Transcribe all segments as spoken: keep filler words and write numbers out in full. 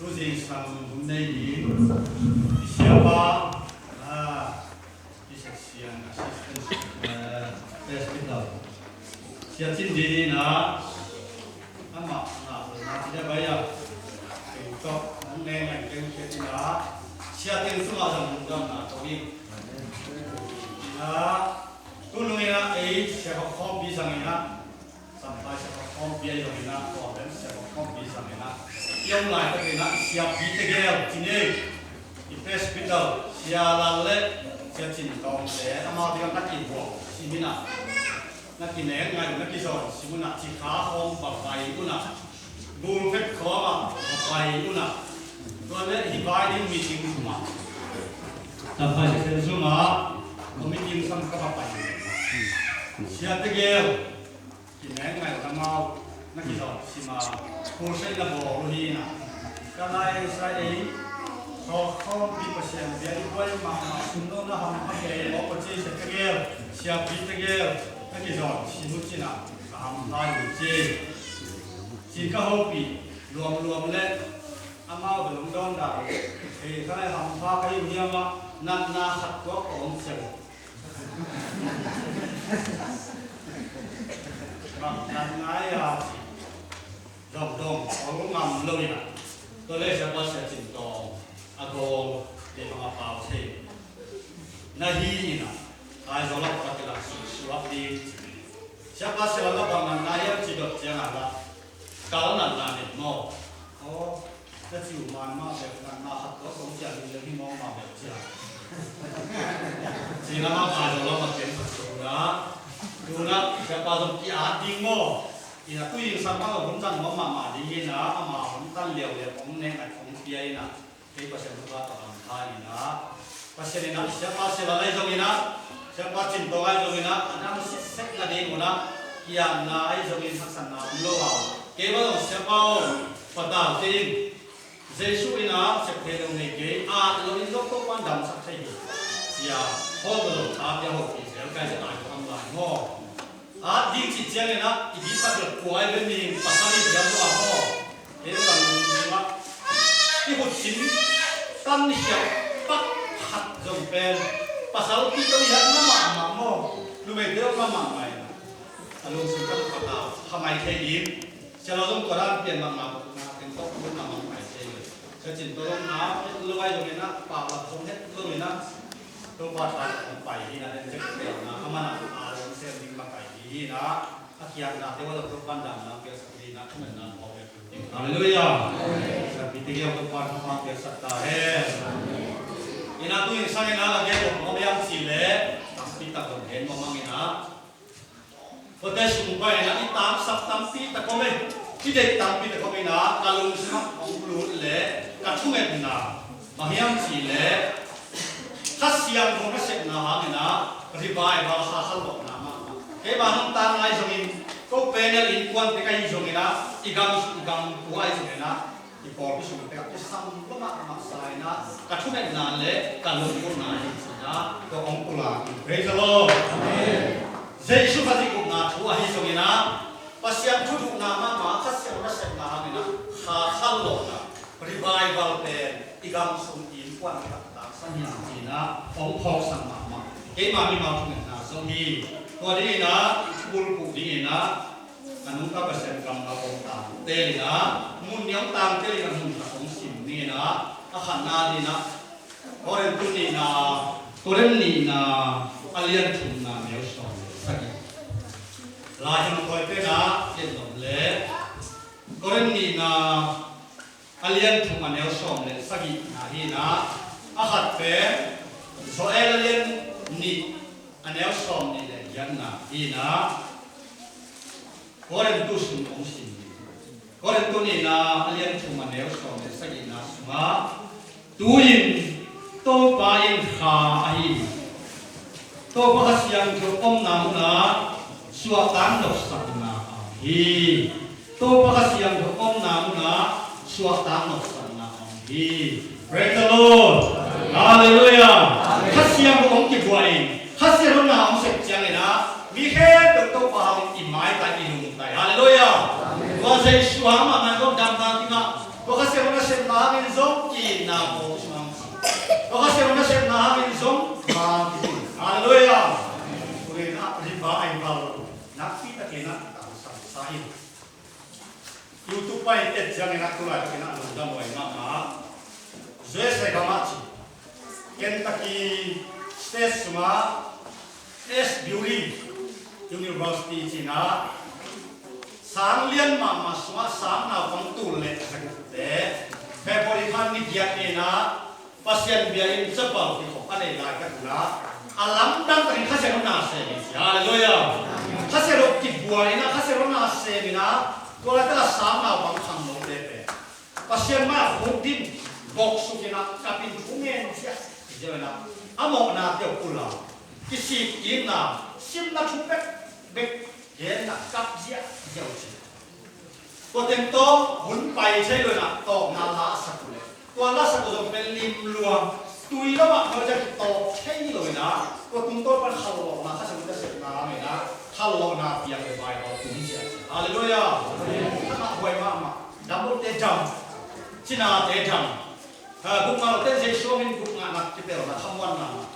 Tu zingsang hun nei ding i siapa, ah, i section assistant, eh, presbyter Sia Cin Din in ah, amah ngah lo na ci deh bai a, kei tawh nang ne ngai keng kei in ah, Sia Teng sungah zong lungdamna ko ing. In ah, tu nung in ah ei siapa khawmpi zang in ah, Sampai siapa khawmpi ahi zongin ah, Kawlgam siapa khawmpi zongin ah, i om laitakin ah, Sia Pi Tegel, ci ni, i presbyter, Sia Lal le Sia Cin Tawngte, amau dingin na kibuak, si min ah, na kineng ngai, na kizawn, si mun ah, Cikha khawm va pai un ah, Gulphet khawm ah, va pai un ah, tua le hi vai ding meeting sung ah, Tapai Section sung ah, committee sung ka va pai. Sia Tegel, Kineng ngai lamau, na kizawn sima, crusade na bawl uh hi na. Ka lai sa ei, tawk khawmpi Pasian bia i buai mahmah sun lo na ham a kei, aw Sia Pi Tegel, Sia Pi Tegel, na kizawn sim uh cin ah, ka hampha hi uh ci. Cin ka hopih, luamluam le, amau bel hong dawn dah uh. Ei, ka lai hampha ka hi uh hiam ah, natna khat tuak ka om zel. Bang nan ngai a ci. Dong dong, ol ngam lo in ah. Tua le Siapa Sia Cin Tawng a gawng le bang a pau thei. Na hi in ah. Ai zaw lak ka kilang suaksuak ding. Siapa Sia Lal la bang natna hiam ci dot ciang a la. Kal natna nei maw. Aw. Na ci uh man mah bek, natna khat tawh kong ciah ding leng hi mawk mah bek ciah. Ci lamah pai lo lamah ken khat tawh na. Tuna siapa zong ki-at ding maw? Ina tu ing sang mah lo hun zang mawk mahmah ding ina, ama hun tan liauliau kong nek ngat kong pia ina. Kei Pasian thupha tawh ang kha ina. Pasian ina, siapa Sia Lal ahi zong ina, siapa Cin Tawng ahi zong ina, a dang sitset nading una, kiamna ahi zongin haksatna om lo a. Kei mah zong siapa aw, patau kei in. Jesu in a sep thei lo ngei kei, at lo in zong Topa'n damsak thei hi. Sia, hawm lo, a pia hawm pi zel kai zel ai ko am lai maw? At ding cih ciangin a, i biktak lo kua i bia mihing pasal i bia maw? Kei lo lam lo in zong a, i hut sin tan i siap pak khat zong pen pasal pi ko i hat na mahmah maw? Numeite zong na mahmah in a, a lungsim ka patau, khamai thei ding. Sia Lal zong tua dan pian mahmah, na teng tawh lut mahmah pai thei lo. Sia Cin Tawng zong na het lo ahi zongin a, pau lak zong het lo in a, Topa tha pai hi na, den zek tel na, a man a, a lawm sem ding makai hi na, a kiatna te wa lo Topa'n damna piaksak hi na, thumanna pau piak ding. Halleluiah. Sia Pi Tegel Topa'n thuman piaksak ta hen. Ina tu in sang ina la gen lo, mawk liam ci le, tampi tak lo gen mawk mang ina. Kote sung pai na i tangsap tampi tak om e, i deih tampi tak om ina, ka lungsim ah hong lut le ka thungetna bang hiam cih le Kha Siangtho nasepna hangin a revival, kha kha lawhna mahmah. Keimah nong tang lai zongin ko panel innkuante ka hi zongin a, i gam, i gam tua ahi zongin a, i pawlpi sung tengah kisam lua mahmah sa in a, ka thungetna le ka lunggulhna hi ci-in a, tua hong pulak hi. Praise the Lord. Amen. Jesu Khazih gupna thu ahi zongin a, Pasian thu duhna mahmah, Kha Siangtho nasepna hangin a, kha kha lawhna, revival pen i gam sung i innkuan tangsan hi hang ci-in a, hong phawksak mahmah. Keimah mimal thungetna zong hi. Tua dingin a, i thubulphuh dingin a, a nungta Pasian kammal hong tangtel in a, mun nih hong tangtel in a, mun khat hong sim ni in a, a khatna dingin a, Korin tu nihna, Korin nihna, a lian thumna, neu sawm le sagih. Lai hong kawite na, lian lawm le, Korin nihna, a lian thum a neu sawm le sagihna hi na, a khat pen Joel a lian nih a neu sawm nih le giatna hi na, Korintu sung hong sim hi. Korintu nihna a lian thum a neu sawm le sagihna sungah, tu-in Topa in kha ahi hi. Topa Kha Siangtho omna munah suahtak nopsakna a om hi. Topa Kha Siangtho omna munah suahtak nopsakna a om hi. Praise the Lord. Hallelujah. Kha Siangtho hong kibuak in, Kha Siangtho na hong sep ciangin a, mi khempeuh Topa hangin i maitai, i lungtai. Hallelujah. Tua Jesu hang mahmah in zong damna dingah Tua Kha Siangtho nasepna hangin zong ki-itna pawl kisam hang. Tua Kha Siangtho nasepna hangin zong mang kisam. Halleluiah. Tua in ah riba a i bal nakpi takin ah tangsam sa hi. YouTube pan i et ciangin ah tu laitakin ah lungdam huai mahmah. U S A gam ah ci, Kentucky State sungah Asbury University ci-in ah sang lian mahmah sungah sang naupang tul le zagukte February kha ni giat ni-in ah Pasian bia in chapel kikhop a nei laitak un ah a lamdang takin Kha Siangtho na sem hi ci. Halleluiah. Kha Siangtho kibuai in ah Kha Siangtho na sem in ah tua laitak a sang naupang khangnote pen Pasian mai-ah khukdin, boksuk in ah, kap in, thu ngen ziahziah in ah, a mawhnate uh pulak, kisik kikna, simna thu bekbek gen in ah kap ziahziah uh ci. Tua teng tawh hun pai thei lo in ah tawpna la a sak uh leh, tua la sak uh zong pen lim lua, tui lo ah khawl ciang tawp thei lo in ah, tua tungtawn pan khallawhna, Kha Siangtho nasepna hangin ah khallawhna piang leh vai hawh tung ziahziah. Halleluiah. Kha ngah huai mahmah. Dam lote dam, cinate dam. Ha, gupna lote zeisuam in gupna ngahna kipelna khamuanna mah.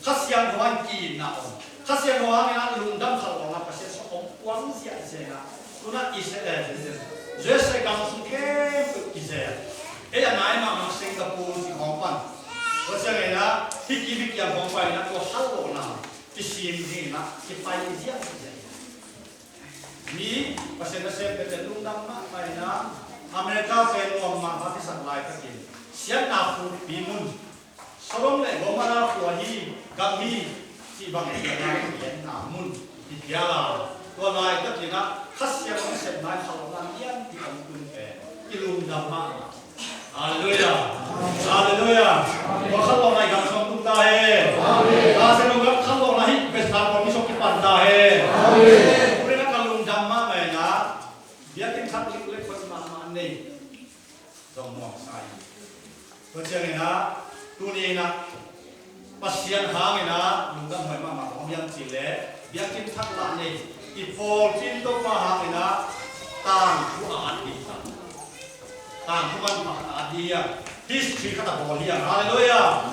Kha Siangtho hangin ki-itna om. Kha Siangtho hangin ah lungdam khallawhna Pasian sungah om puang ziahziah in ah. Tu-in ah Israel, eh, U S A gam sung khempeuh kizel. Ei a nai mahmah Singapore cih khawng pan, tua ciangin ah hih kim hih kiang khawng pan in ah tua khallawhna kisim ding in ah kipai ziahziah. Mi Pasian nasemte lungdam mahmah in ah, America pen nuam mahmah kisak laitakin siatna khukpi mun, Sodom le Gomorrah khua hi, gam hi, cih bang siatna mun hi phial a, tua laitakin ah Kha Siangtho nasepna in khallawhna lianpi om tun pen i lungdam mahmah. Halleluiah. Halleluiah. Tua khallawhna i gam sung tung ta hen. Amen. Kha Siangtho gam khallawhna hih Bethlehem khua mi sung kipan ta hen. Amen. Tua in ah ka lungdam mahmah in ah, biakinn thak lik le khoi mahmah nei zong muang sa hi. Tua ciangin ah tuni in ah Pasian hangin ah lungdam huai mahmah kong hiam cih leh, biakinn thak lah nei i pawlpi in Topa hangin ah tangthu a at ding ta. Tangthu manpha khat a at ding hiam, history khat a bawl hiam. Halleluiah.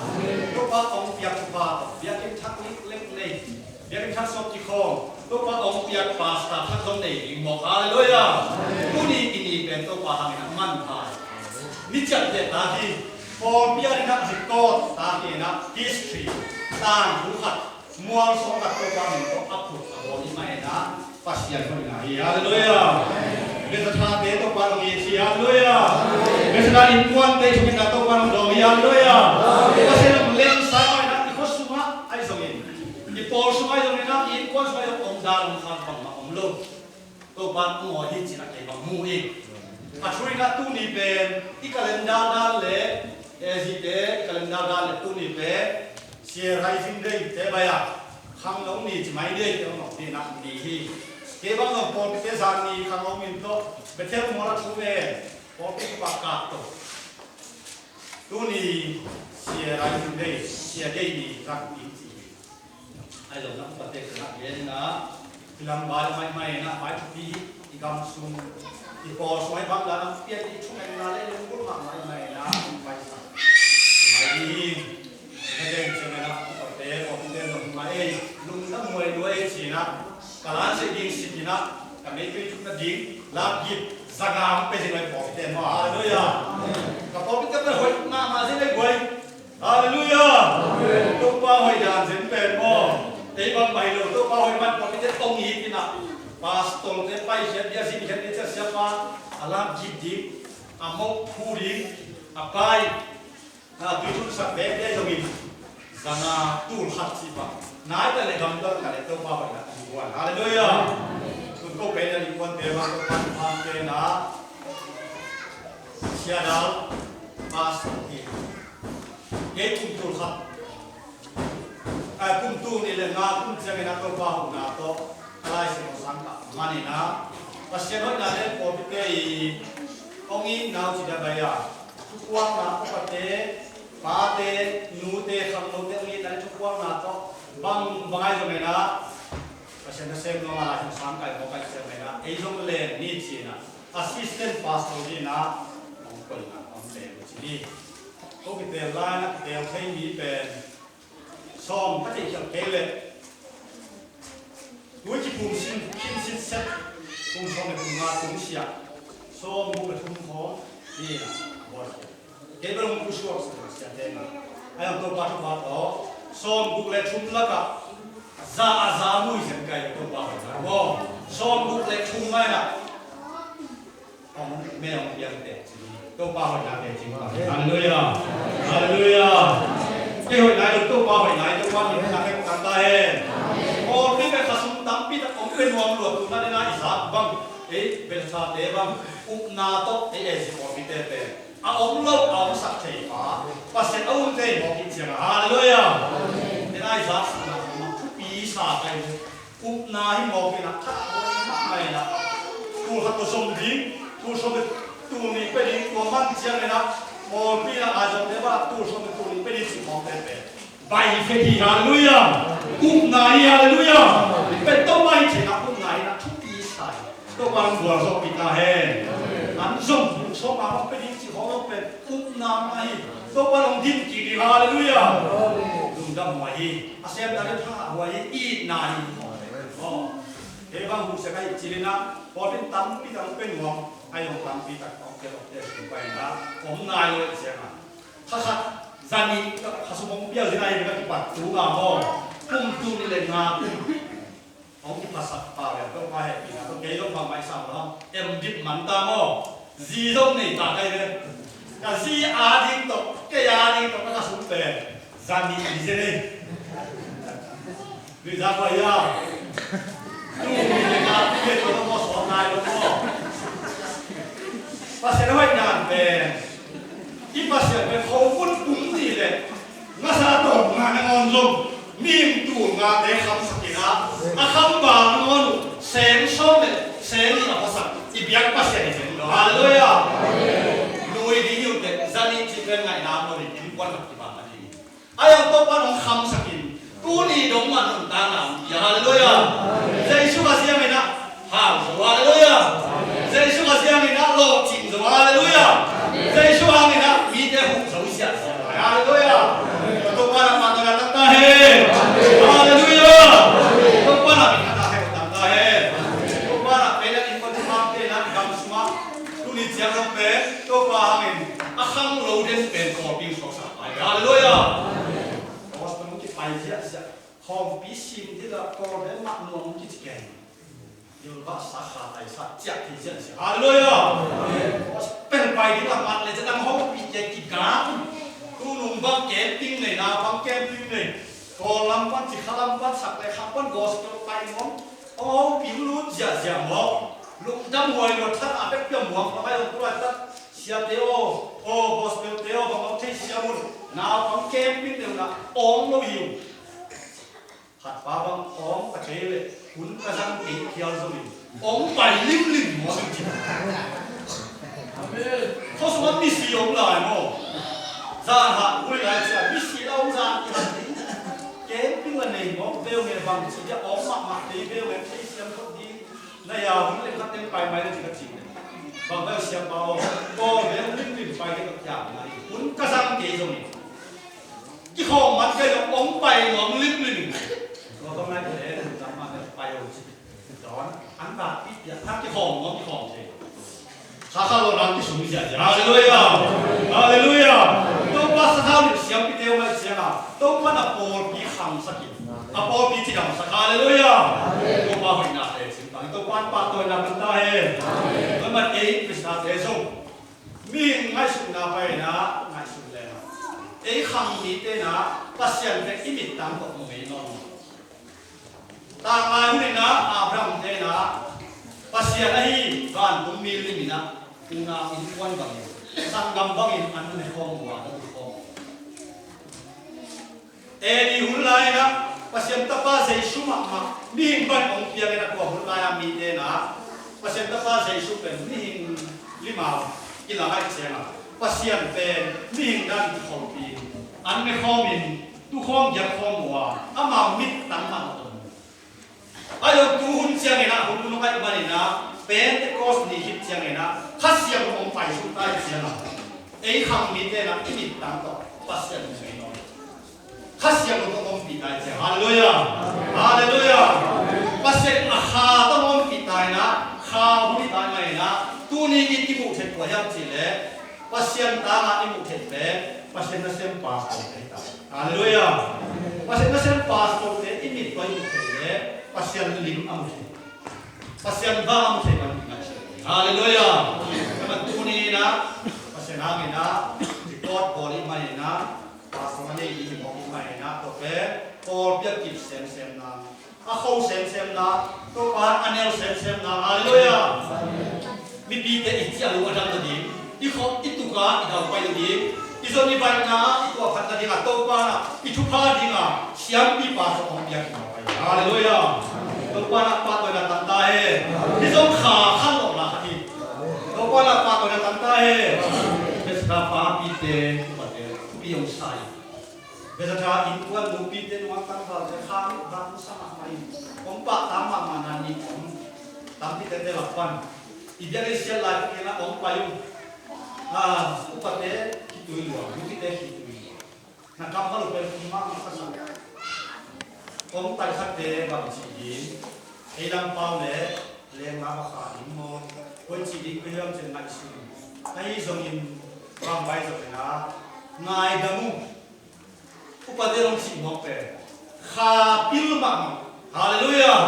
Topa hong piak thupha tawh biakinn thak lik lek nei, biakinn thak sawm kikhawm, Topa hong piak pastor thak zong nei ding mawk. Halleluiah. Tuni i ni pen Topa hangin ah manpha. Ni ciapteh tak hi, pawlpi a ding ah record tak hi in ah, history, tangthu khat, mual sawm khat Topa min tawh a phut a bawl i mah in ah, Pasian hoihna hi. Halleluiah. Bethesda te Topa hong it hi. Halleluiah. Bethesda innkuante thungetna Topa hong dawng hi. Halleluiah. Pasian hong lemsa mah in ah, i khua sungah ahi zongin, i pawl sungah ahi zongin ah, i innkuan sungah ahi zong omdan omkhat bangmah om lo. Topa hong awi hi cih ah kei bang mu hi. A thu in ah tuni pen i calendar dan le, eh, zite i calendar dan le tuni pen Sia Rising Day te bai a, khangno ni ci mai ni te hong om ding in ah ni hi. Kei bang zong pawlpite zan ni khangno min tawh Bethel mual ah thu ven, pawlpi pa kap tawh. Tuni Sia Rising Day, Sia Day ni zang ding ci hi. Ahi zong na upate ka na gen na, i lam bai maimai na, bai thupi i gam sung, i pawl sung ahi bang dan a pian i thungetna le lunggulh mahmah i mai na, i pai sa. I mai ding hi. Na gen ciang na upate, pawlpite zong hi mai ei, lungdam huai lua ei ci na, ka lan seh ding sik in ah, ka meipei thuk nading, love gift, zanga hong pia zing lai pawlpite maw. Halleluiah. Ka pawlpite pen hoih mahmah zing lai guai. Halleluiah. Topa hoih dan zen pen maw. Ei bang mah hi lo, Topa hoih man pawlpite tong i hi kei in ah. Pastorte paikhiat ding a, zin khiat ding a, siapa a love gift ding, a mawk phu ding, a pai, a tui thunsak dek dek zongin, zanga tul khat cih bang. Nai ta le gamdal ta le Topa hoihna a hi guan. Halleluiah. Tun ko pen a lingkuante bang Topa in phamte na. Sia Dal, pastor hi. Kei kum tul khat, a, kum tul nih le nga kum ciangin a Topa huhna tawh a Lai Siangtho sang kah manin a, Pasian hoihna le pawlpite i hong itna uh ci dah bai a, thukuakna, upate, pate, nute, khangnote hong itna le thukuakna tawh bang bang ahi zongin a, Pasian nasem nuam a Lai Siangtho sang kai mawk ahi ciangin a, ei zong len ni ci-in a, assistant pastor dingin a hong Koihna tam pen ci ni. Ko kitel lai-in a kitel thei mi pen sawm ka theih khial kei leh tui kiphum sin khin sin set kum sawm le kum nga tung siah sawm guk le thum khawng hi na buat kei. Kei bel hong pusuak sia sia te na. Ai ang Topa thupha tawh sawm guk le thum lakah za a za mui zen kai Topa hoihna maw. Sawm guk le thum mai na. Hong me hong piang te. Topa hoihna te cing ta. Halleluiah. Halleluiah. Kei hoihna i Topa hoihna i Topa min na kei kong ta hen. Pawlpi pen khasum tampi tak om pen nuam lua tu na dena i zak bang. Ei bel sa te bang. Upna tawh ei ei si pawlpi te pen a om lo a om sak thei pa Pasian a um thei mawk hi ciang a. Halleluiah. Dena i zak sakna thupi sa kai. Upna hi mawk in a khat a buai mahmah in a tul khat tua sawm ding, tul sawm le tul nih pia ding, tua man ciang in a pawlpi in a a zong le ba tul sawm le tul nih pia ding cih mawk pen pen bai hi fe hi. Halleluiah. Upna hi. Halleluiah. Pen tawh mai cih na upna hi na thupi sa hi. Topa in gualzawhpih ta hen. An zong tul sawm a mawk pia ding cih khawng zong pen upna mah hi. Topa in hong dim kik hi. Halleluiah. Lungdam huai hi. A semna le tha huai hi. Itna hi. Aw. Hei bang husia ka hih cilin ah pawlpi tampi tak hong pia nuam, ai hong tampi tak hong pia, hong pia sung pai na om nai lo i siang a. Kha khat za nih ka sum hong pia zin ai ka kipat tu nga maw. Kum tul nih le nga kum hong kiphasak pa ve, Topa hehpihna tawh kei zong bangmah i sam lo hang em dip man ta maw. Zi zong nei ta kai ve. Ka zi a ding tawh kei a ding tawh ka sum pen za nih ni zen ei. Lui za kua ia. Tu mi le ka tu le ko mo so nai lo mo. Pasian hoih nan pen i Pasian pen kho kun kum ni le ngasa tawh nga nangawn zong mihing tul ngate khamsak in a, a kham bang nangawn uh seng sawm le seng nih a khuasak i biak Pasian i zen lo. Halleluiah. Lui ding hi uh teh za nih cih pen ngaihna lo ding innkuan khat kibang a ding. Ai ang Topa in hong khamsak in tuni dong mah nuntakna hong pia. Halleluiah. Jesu ka ziang in ah hau zo. Halleluiah. Jesu ka ziang in ah lawhcing zo. Halleluiah. Jesu hang in ah mite huh zo ziahziah. Halleluiah. Topa na mah na tak ta hen. Halleluiah. Topa na mah na tak ta hen. Topa na pe na in ko tu ma pe na gam suma. Tuni ciang lo pe Topa hangin a khang lo den pen ko ping suaksak. Halleluiah. Gospel hong kipai ziahziah. Khawmpi sim ding a Kawlbe mah nuam hong kici keng. Yolbah sakha taisa ciah thei ziahziah. Halleluiah. Gospel pai ding a mat le zedang hong pi kia kikang. Tunung bang camping nei, naupang camping nei. Kawl lam pan, Cikha lam pan, Sak le Kham pan gospel pai nuam. Hong hong pi lut ziahziah mawk. Lungdam huai lo thang a pek pia muang pakai hong kulai tak. Siate aw, aw gospel te aw, bang bang thei siam un. Naupang camping deuh na awng lo hi uh. Khat pa bang awng ka thei le hun ka zang kei khial zong in awng pai limlim maw zong ci. Khuasung a misi awng lai maw. Zan hat hui lai cia misi la awng zan i hat ding. Camping la nei maw beu nge bang ci dia awng mahmah thei beu nge thei siam khot ding. Na ya hun le khat teng pai mai le ci ka ci. Bang bai siam pa aw. Kawl beu limlim pai le ka kiam na hi. Hun ka zang kei zong in. Kikhawm man kei lo, hong pai nuam limlim in. Tua bang nai le, nang ma ne pai lo ci. Dawn, an ta pi pia, an kikhawm nuam kikhawm thei. Kha kha lo nang kisung ziahziah. Halleluiah. Halleluiah. Topa sathau nih siampi teu ngai siang a. Topa na pawlpi khangsak in. A pawlpi cidamsak. Halleluiah. Topa hoihna te cin bang. Topa an pahtawina kan ta hen. Amen. Ei Krista te zong. Mihing ngaihsutna paina ngaihsut leng ei khang mite na Pasian pen i mittang tawh mu ngei nawn lo. Tanglai hun in ah Abraham te na Pasian ahi vantung mi lim in ah unau innkuan bangin sanggam bangin an ne khawm uh a, an ne khawm uh. A D hun lai-in ah Pasian Tapa Jesu mahmah mihing bang hong piang in ah tua hun lai-a mite na Pasian Tapa Jesu pen mihing lim a kilang ahih ciangin Pasian pen mihing dan kikhawmpi in an ne khawm in tukhawm giat khawm uh a, amau mittang mah a om. Ahi zong tu hun ciangin ah hun lungkhat manin ah Pentecost ni khit ciangin ah Kha Siangtho hong paisuk ta ahih ciangin Ei khang mite na i mittang tawh Pasian zui nawn. Kha Siangtho tawh ompih ta hi ci. Halleluiah. Halleluiah. Pasian a Kha tawh ompih ta hi na, Kha hun hi ta hi mah hi na, tuni in i muh theih kua hiam cih leh Pasian tangah i muh theih pen Pasian nasem pastor hi ta. Halleluiah. Pasian nasem pastor te i mit tawh i muh theih leh Pasian lim a mu thei. Pasian vang a mu thei kan ngaihsun. Halleluiah. Kama tuni na Pasian hangin na record pawl i mah hi na, pastor a nei ding i mawk i mah hi na, tua pen pawlpi a kip semsem na, a kho semsem na, Topa a nel semsem na. Halleluiah. Mipite i ciah lo a dam nading, i khop i tuka i daupai nading, i zon i baihna i tuahphat nading a Topa na i thupha ding a siampi pastor hong piak i mawk hi. Halleluiah. Topa na pahtawina tang ta hen. Hi zong Kha khan lawhna khat hi. Topa na pahtawina tang ta hen. Bethesda papite, upate, thupi hong sa hi. Bethesda innkuan nupite nungak tangvalte Kha mit vang sa mahmah hi. Hong pahtak mahmah na ni om. Tampite te lak pan i biakinn siat lai ka kena hong pai uh. Ah, upate khitui lua, nupite khitui lua. Na kammal uh pen mahmah ka sa. Hong tai khatte bang ci ding, ei lam pau le lengla va kha ding maw? Koi ci ding ka hiam cin ngaihsun. Ahi zongin bang vai zongin a ngaidam uh. Upate long cih mawk pen Kha pil mahmah. Halleluiah.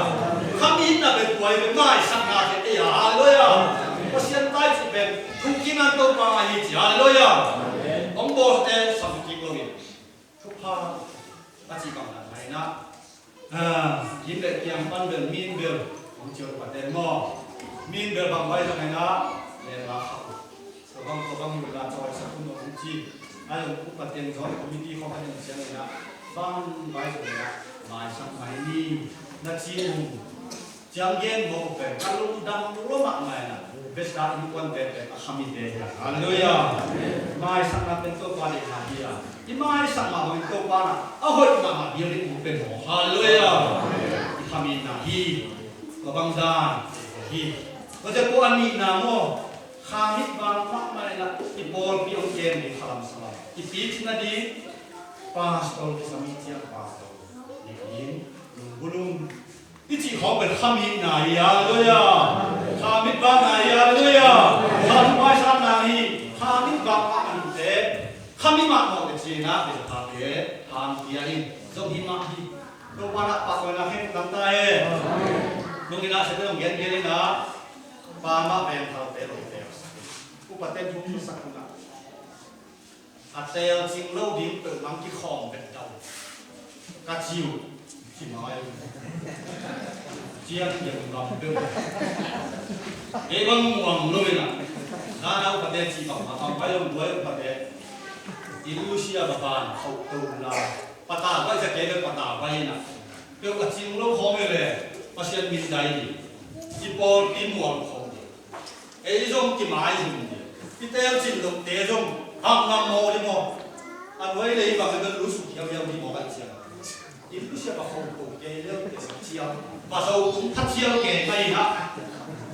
Kha mi itna pen tua hi pen maisakna pen ei a. Halleluiah. Pasian tai cih pen thungkim an Topa ngai hi ci. Halleluiah. Hong bawlte sam kik lo in thupha a cih bang na ngai na. Ah, gim le kiang pan bel, min bel hong cior paten maw? Min bel bang vai zang aina lengla khak uh. Tua bang, tua bang hi uh la cawisak uh maw hong ci. Ai hong uh paten zawn committee khawng a hong ciang aina bang vai zang aina maisak mai ni na ci uh. Ciang gen maw uh pen ka lungdam lua mah ngai na. Bethesda innkuan pen pen a khamite hi a. Halleluiah. Maisakna pen Topa deihna hi a. I maisak mahmah in Topa na a hoih mahmah biakinn hong pia maw. Halleluiah. I kha mi na hi. Tua bang dan hi. Tua ciang tua a nihna maw, Kha mit vang mahmah in a i pawlpi hong kem ding khalam salam i picin a ding. Pastor kisa mi ciang pastor nih ding lungbulung. I cih khawng pen kha mi na hi. Halleluiah. Kha mit vang na hi. Halleluiah. Kha thu maisak na hi. Kha mit vang a mite kha mi mah mawh te cina bel kha te hang pia in zong hi mah hi. Topa na pahtawina khen tang ta he. Nung ina sete nung gen gen ina pa mah veng thau te lo te upa ten thu sak una. A tel cing lo ding peuh mang kikhawm vet dau. Ka ciu ci mai. Ciang yang lam peuh. Ei bang muang lo ina. Nana upate ci bang ma bang bai lo duai upate. I Lucia ba ban khau to la. Pata bai sa ke be pata bai ina. Peuh a cing lo khawm e le. Pasian min dai ni. I pawl i muang khawm ni. Ei zong kimaizum ding. I telcin lote zong hak ngam maw ding maw? A nuai lei bang a bel lusuk hiauhiau ding maw ka ciang. In lusia ka khong ko kei leu te sa ciang. Ka zo tung kha ciang kei ka ina.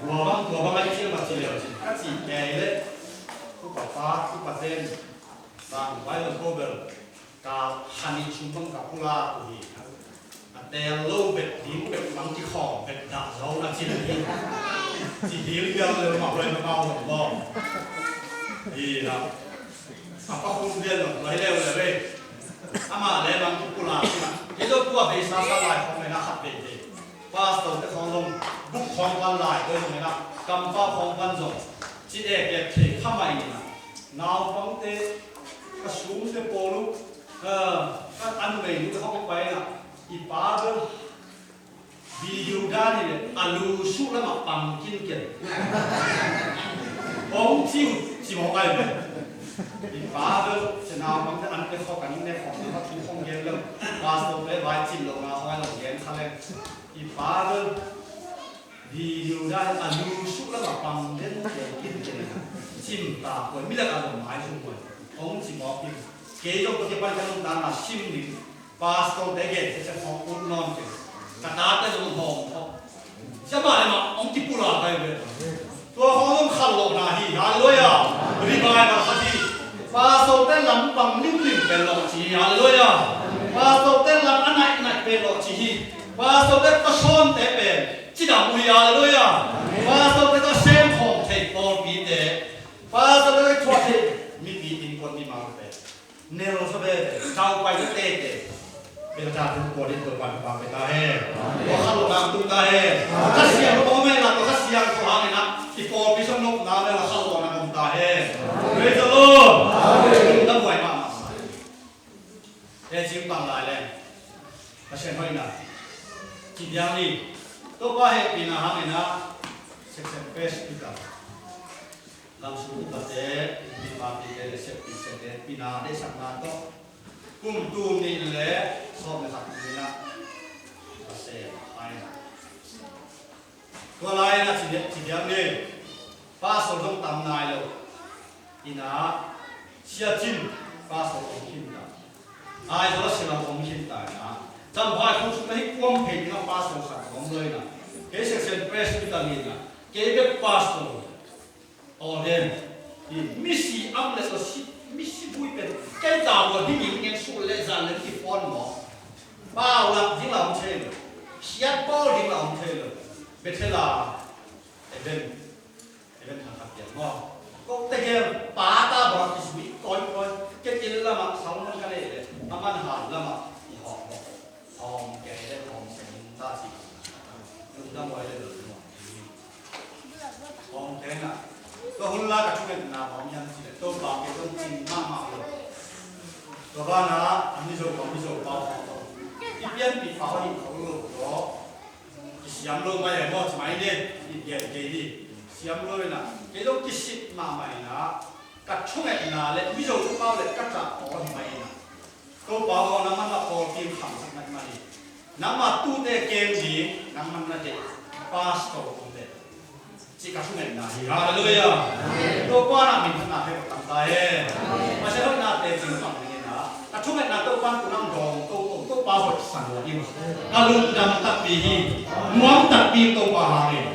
Tua bang, tua bang ai ciang ka ci leu cin. Ka ci kei le. Upa pa, upa ten. Bang, bai lo ko bel. Ka khanih sung bang ka pulak uh hi. A tel lo bet ding bet bang kikhawm bet dah zo na cin hi. Ci dil biang le mah huai mah mah huai mah. Hi na. A pa khum biang lo lai leu le ve. Amah le bang kipulak hi na. Kei lo tua bei sa sa lai khawng le na khat bei te. Pastor te khawng zong buk khawng pan lai te zong le na. Kampau khawng pan zong. Ci dek dek thei kha mai ni na. Naupangte ka sumte pawl uh. Kan an mei nu te hong pai na i pa bel video dan hi le a lu suh lamah pang kinken. Hong ci uh ci mawk ai ve. I pa bel ci naupangte an te khawk an ne khawk na thu hong gen lo. Pastor te vai cin lo na hong ai lo gen kha le. I pa bel video dan a lu suh lamah pang den kei kei kei. Cim ta koi mi lak a lom mai sung koi. Hong ci mawk in. Kei zong ko ke pan ka lum dan a sim ding. Pastor te gen te cak hong ut nawn kei. Ka ta te zong hong hong. Sia ma le ma hong kipulak kai ve. Tua hong zong khal lo na hi. Halleluiah. Revival khat hi. Pastorte lam bang limlim pen lawh ci hi, halleluiah. Pastorte lam a naihnaih pen lawh ci hi. Pastorte tawsawnte pen cidam uh hi, halleluiah. Pastorte tawh sem khawm thei pawlpite, pastorte tawh thuah thei mipi, innkuan, mimal pen nelsa veve, caupai na tete. Bia ta tu ko din to pan pa pe ta he. Ko kha lo na tu ta he. Kha siang lo me la ko kha siang ko hang na. I pawlpi sung nop na me la kha lo na om ta he. Praise the Lord. Amen. Na buai ma ma. E jing pang lai le. Ka sian hoi na. Ki biang ni. Topa hehpihna hang na. Section page kita. Lamsung upate, mipate le seppih sete pina deihsakna tawh kum tul nih le sawm le khat ni-in ah ka sem hai na. Tua lai-in ah ci diam, ci diam ni. Pastor zong tam nai lo. Ina Sia Cin pastor om khin ta. Aizawl a silam om khin ta ina. Champhai khuk sung na hi kuam phei ding a pastor khat om lo ina. Kei section president ina. Kei bek pastor. Aw den. Hi misi am le so si, misi bui pen. Kei ta bua ding in ngen su le zan le ki phone mo. Pau lak ding la om thei lo. Siat pawl ding la om thei lo. Bethel a event, event thang khat piang mo. Ko te gel pa ta bua ki sui koi koi. Ke til lama salmon ka le le. Aman han lama i hawm mo. Hawm ke le hawm se ta si. Lungdam wai le lo mo. Hong tena. Tua hun la ka thungetna hong hiam cih leh Topa kei zong cing mahmah lo. Tua banah a Mizo pa, Mizo pa hong tawh i pianpih pa hong hi kho lo tawh. Kisiam lo mai e maw ci mai ni. I pian kei ni. Siam lo inah kei zong kisik mahmah inah ka thungetna le Mizo pa le ka tah hong hi mai inah. Topa aw, nangman na pawlpi khangsak nai mah hi. Nangma tute kem ding, nangman na deih pastor kong deih. Cih ka thungetna hi. Halleluiah. Topa na minthanna hei tang ta hen. Pasian hoihna teci pang dingin a, ka thungetna Topa tu nang dawng to, to, Topa hoih sang lo ding. Ka lungdam takpi hi. Nuam takpi Topa hangin.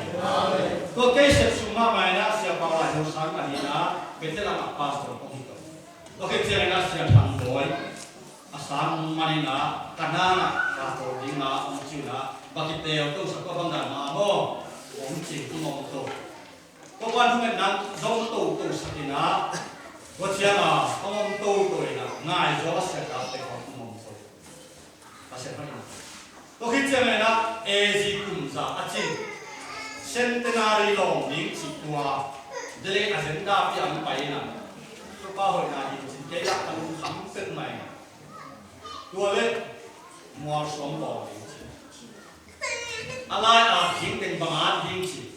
Tua kei sep sung mahmah in a, Sia Pau Lai Hau Sang ka hi in a, Bethel ah pastor kong hi to. Tua khit ciangin a Sia Thang Bawi a sang manin a ka nang a ka tawl ding a hong cin a, va kiteel to sak tua bang dan mah maw? Hong cin kum hong to. Tua pan thungetna zong to to sak in a, tua ciang a hong om to to in a, ngai zaw a Sia Thang Bawi hong kum hong to. Pasian hoihna. Tua khit ciangin a, A G kum za a cin Centenary lawng ding cih tua Delhi agenda pi ang pai in a, Topa hoihna ding cin kei lak a lungkham pek mai. Tua le mual suang bawl ding cin. A lai a ding teng bang a ding cin.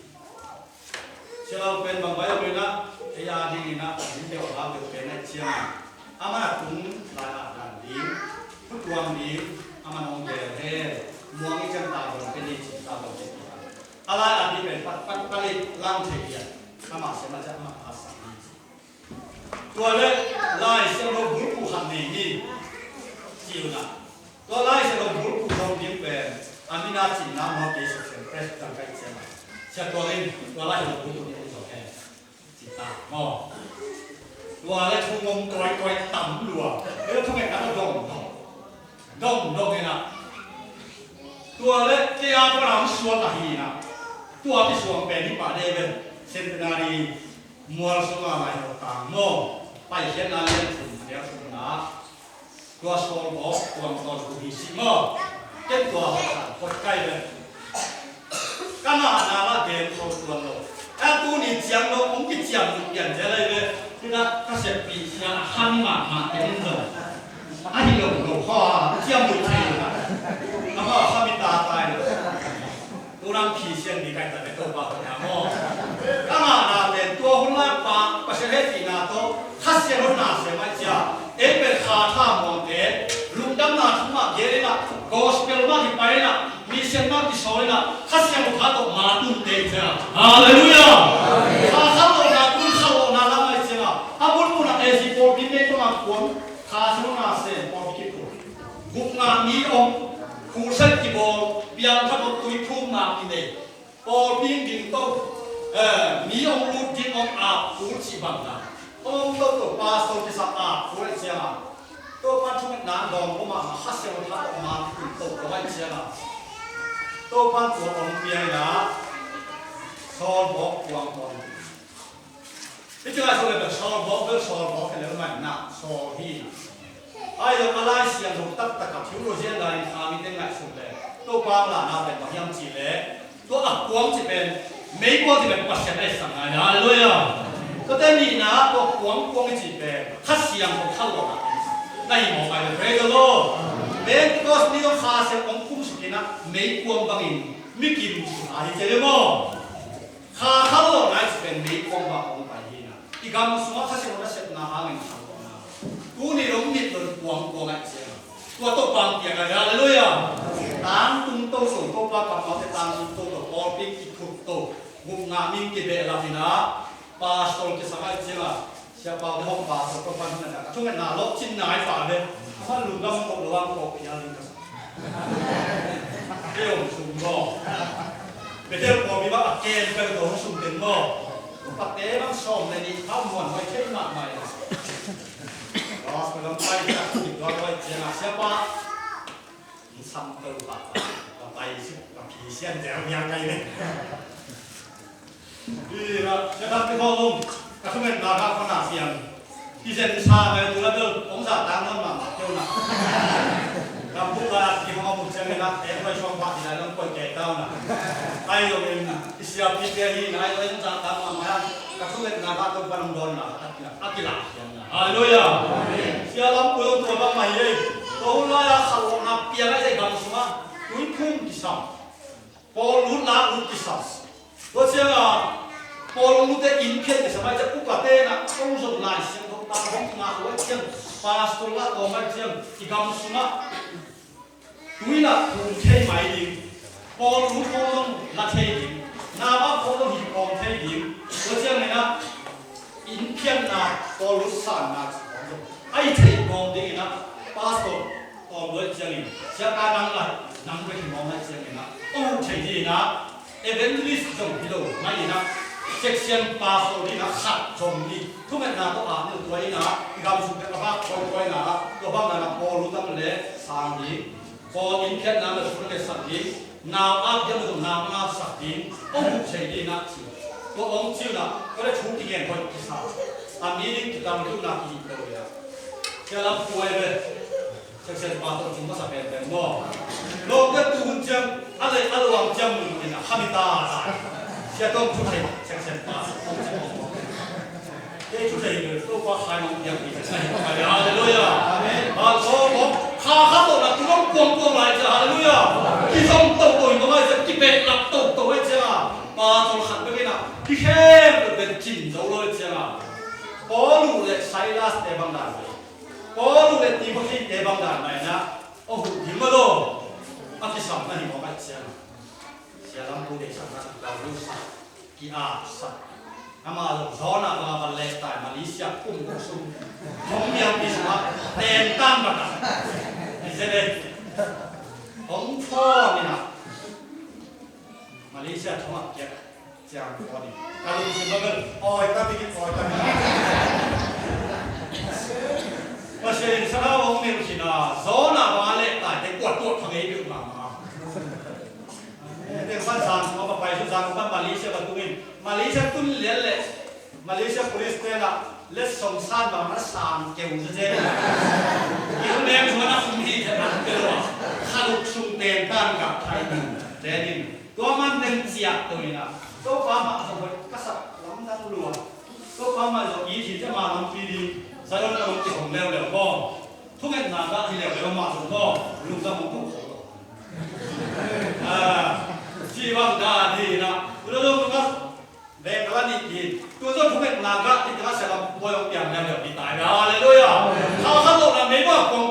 Sia Lau pen bang bai a pen a, ei a ding in a, a ding deuh a lau deuh pen a ciang a. Amah a tung lai a dan ding, thutuang ding, amah nong gel he, muang i ciang ta dong pen i cin ta dong pen i. A lai a ding pen pat, pat, pat i lang thei hian, amah sia ma ciang amah a sang ding. Tua le Lai Siangtho bulphuh khat nei hi. Ci uh na. Tua Lai Siangtho bulphuh zong ding pen a min a cinna maw kei Section President ka hih ciangin. Sia Tuang in tua Lai Siangtho bulphuh ding zong he. Ci ta maw. Tua le thu ngom koi koi tam lua. Tua le thu ngen ka dong dong. Dong dong hi na. Tua le kei a pa lam suan a hi na. Tua kisuang pen hi pah dei ven. Centenary mual sung a lai lo tang maw. Paikhiatna lian thum a lian thum na. Tua sawl bawk tuang tawn ku hi si maw. Ken tua hoih kai ven. Ka ngahna la gen kho tuan lo. A tuni ciang lo hong kiciam lut pian zel lai ve. Tina ka seppih sia a khan mahmah te in lo. A hi lo lo khaw a ciam lut thei lo. Amau kha mi ta tai lo. Tunang phi sian mi kai ta ve Topa hoih a maw. Ka ngahna pen tua hun lai pa Pasian hehpihna tawh Kha Siangtho na sem ai cia. Ei pen kha tha muangte, lungdamna thu mah gen inah, gospel mah kipai inah, mission mah kisawl inah, Kha Siangtho kha tawh ma tunte cia. Halleluiah. Kha kha lawhna tun kha lawhna lam ai ciangah a bulphuh na A C pawlpi mei tawngah kuang Kha Siangtho na sem pawlpi kiphuh. Gupna mi om, khuset kibawl, piangthak om, tuiphumna kinei. Pawlpi ding to, eh, mi hong lut ding hong ap kul cih bang ta. Om to to pastor kisa a, kuai ciang a. To pan thunget nan dong ko ma ma kha sel tha to ma ki to ko ai ciang a. To pan tua om piang na. Sol bok kuang kuang. Hih lai so le bel sol bok bel sol bok le mai na sol hi na. Ai lo a Lai Siangtho taktak a theologian lai in kha mi te ngaihsut le. To pang la na pen bang hiam ci le. Tua a kuang ci pen, mei kuang ci pen Pasian a i sang ngai. Halleluia. Tua te nihna tua kuang kuang i ci pen Kha Siangtho kha lo na. Na hi mawk ngai le, praise the Lord. Pentecost ni tua Kha Siangtho ong kum suk in a mei kuang bangin mi kim ci a hi ci le maw. Kha kha lo ngai ci pen mei kuang bang ong pai hi na. I gam sungah Kha Siangtho nasepna hangin kha lo na. Tuni dong mit lo kuang kuang ngai ci a. Tua Topa hong piang a, halleluia. Tangtung toto, Topa kammalte tangtung toto, pawlpi kikhuk to, gupna min kibehlap in a, pastor kisam a i ciang a, Sia Pau te hong pastor Topa hong na, ka thungetna lawhcinna i pah ve. Aman lungdam kawh lo ang kawh phial ding ka sa. Kei hong sum maw. Bethel pawlpi bang a kem peuh tawh hong sum teng maw. Upate bang sawm le nih pha muan huai thei mahmah a. Gospel lam pai tak, tua tua ciang a, Siapa, in sam to pa, pa pai si, pa phi sian zel biang kai le. Ira, Siapa pi ho lum, ka thungetna ka kona siang. Ki zen sa ngai tu la bel, ong sa tang non ma ma keu na. Ka pu la ki ho ma mun siang na, e koi suang pa ti la nong koi ke tau na. Ai lo in, i sia pi pe hi na, ai lo in sa tang ma ma, ka thungetna ka to pa nong don na, a kila, a kila. Halleluia. Sia lam pui tua bang mai ei. Tua hun lai a khalawhna piang a i gam sungah tuiphum kisam. Pawl lut la lut kisam. Tua ciang a Pawl lut te inn phiat kisam a i upa te na kong zong Lai Siangtho tang hong ngah ua ciang pastor la tawm a i ciang i gam sungah Tui la phum thei mai ding, pawl lut khawng zong la thei ding, nau a khawng zong hi khawng thei ding. Tua ciangin ah, inn phiatna, pawl lut sanna khawng zong a i theih khawng dingin ah, pastor tawm luat ciangin, siapa nang la, nang bek hi mawk nai ciangin ah, a huh thei dingin ah, evangelist zong hi lo, mah in ah, section pastor dingin ah, khat zong ding, thungetna tawh a, tua in ah, i gam sung teh a bak kawikawi na ah, tua bang na ah, pawl lut tam le sang ding. Pawl inn phiatna mah sung le sak ding, nau ap diam mah zong nau ap sak ding, hong huh thei ding ah ci. Tua hong ci un ah, tua le thu kigen hoih kisa. A meaning kitam ding un ah kihi ko le ah. Sia lam puai ve. Section pastor sung masa pen pen maw. Lawm te tu hun ciang, a lei a luang ciang mun in ah, kha mi ta ta. Sia tawm thu thei, section pastor tawm ciang maw. Kei thu thei bel Topa khai nong piak ding. Halleluia. Amen. Halleluia. Kha kha tawh na tu nong kuang kuang lai cia. Halleluia. Kizom to to hi nong lai cia, kibek lak to to lai cia. Pa tol khat bek in a, kikhem bek bek cin zo lo lai cia. Paul le Silas te bang dan mai. Paul le Timothy te bang dan mai na. Oh, hi ma lo. A kisam na hi mawk lai cia. Sia lam pu deihsak na, Paulus ki-apsak. Amah zong zawn ah bang a van lehtai, Malaysia kum guk sung. Hong mialpi sungah tentan bang a. Hi zen e. Hong thawn in ah. Malaysia thong ah kiak ciang thawn in. Ka lungsim bang a, awi ta bik in, awi ta bik in. Pasian in sathau hong nilh khin a, zawn ah bang a lehtai te kuat kuat pha ngei peuhmah mah. Teng pan zan sung a va pai, zan sung pan Malaysia va tung in, Malaysia tun lian leh Malaysia police te na letsong san bang na sang keu zezen. Kilmen sung na um hi te na keu a. Kha luk sung tentan gah thai ding. Tenin tua man teng ciah to in a. Topa mah zong hoih ka sak lamdang lua. Topa mah zong i thi te mah lampi ding. Zion lam kihong leuleu maw. Thungetna gah hi leuleu mah zong maw. Lungdam hong ko. Ah, ci bang dan hi na. Ula zong nunga veng kala nih hi. Tu zong thungetna gah hi tengah sia lam bawi hong piang leuleu hi tai. Halleluia. Kha kha tawh na mei mah kuang